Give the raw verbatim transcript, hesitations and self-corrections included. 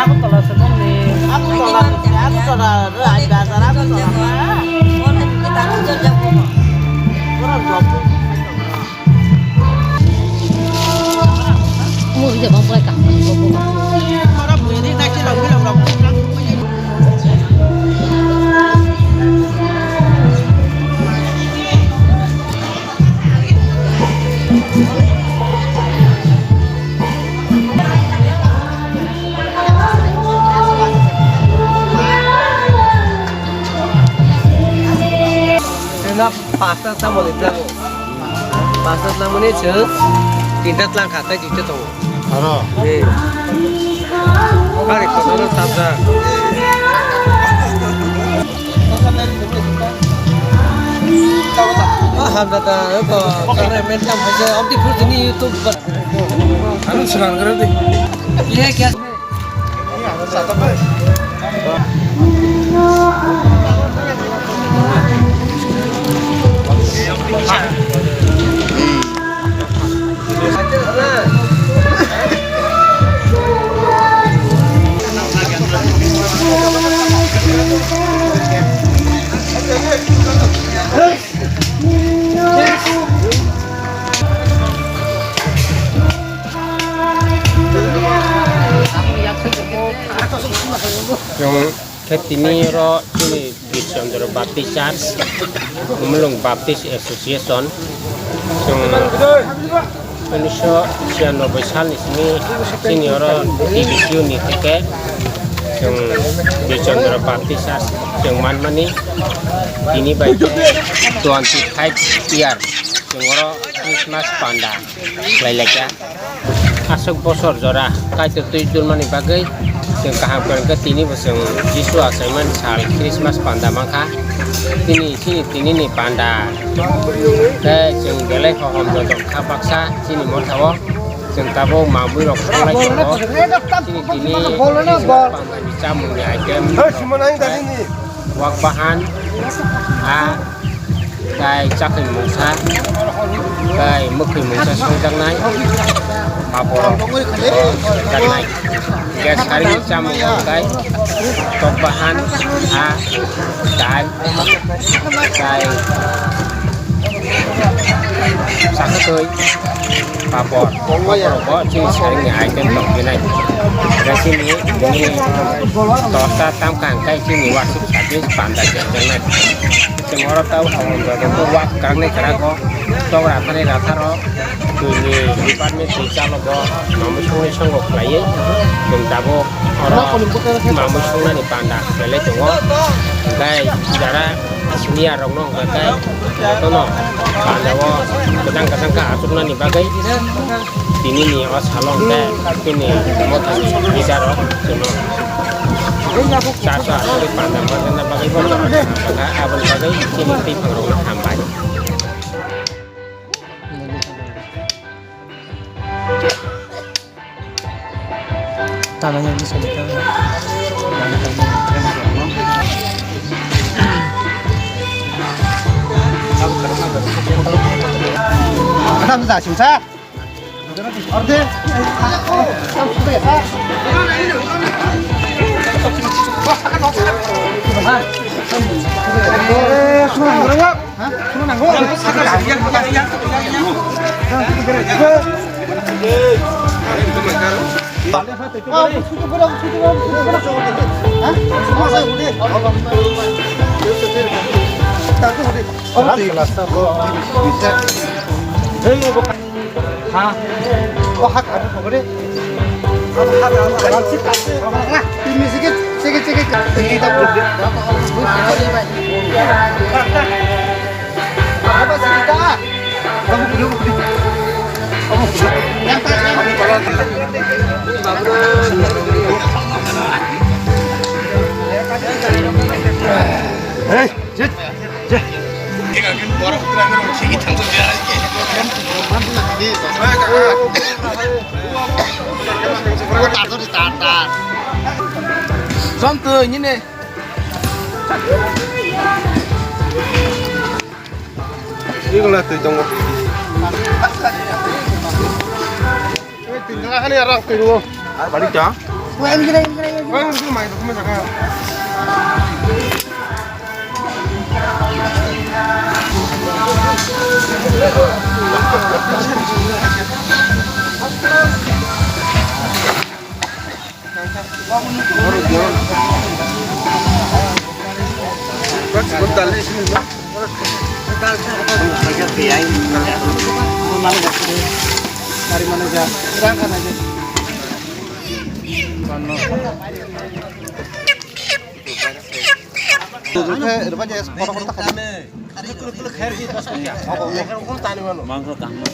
Agartala se nongni. Agartala, Agartala, Rajbazar, Agartala. Pasta tamo le tamo. Pasta tamo ni chwng tinta tlang kha tai tinta tongo. Aro. Eh. Ari kono sabda. Ah, hamda ta ko kare mentam haje abdi phur dini YouTube. Anu selang kare de. Ye kya? Chwng khe tini oro chini Birchandra Baptist Church, Mulung Baptist Association, chwng unisho chiyanobboi salni simi chini oro D B C U ni theke chwng Birchandra Baptist Church chwng manmani tini bai twenty five year chwng oro Christmas panda khlai laikha. Aswk bosor jora Kaitor twi dulmani bagwi chwng kaham kwrwngkhe tini bo chwng Jisu achaimani sal Christmas panda mankha. Tini chini tinini panda khe chwng belai hohom jotong kha baksa chini mothao chwng tabuk mamwi rok songlai tongo. Chini tini Christmas panda ni chamung ni item wak bahan, a, tai chakwi mungsa, tai mwkhwi mungsa songjaknai, papor songjaknai. Khe sarini chamung tai tok bahan, a, dal, tai chaktwi, papor, papor bo chini saringni item tongpinai. Khe chini bini tosta tamkha hwnkhe chini wasuk sabis panda khe tongnai. Chwng oro tau hamjak wak kwraknai kwrago tok rathani ratharo twini department twi chalogo mamwi songwi songo khlaiwi chwng tabuk oro mamwi songnani panda khlailai tongo. Hwnkhe jara senior rokno hwnkhe jotono panda o kwchang kwchang khe achuknani bagwi tinini o salo hwnkhe chini mothani leader rok chwngno chaso achugwi panda manjakna bagwi bo jora kana bagwi aboni bagwi chini twiphang rokno hambai. Tala yang bisa kita. Kenapa tak susah? Orde. Eh, sudah, berapa? Ha? O hak ado pokore. Timi sige sige sige sige. Apa sih kita? Kamu kudu kudu. Hei, cek. Santui nini. Ini kena tui tongo. Ini tinggal kan ya orang tui dulu. Balik ya. Mangso tangma.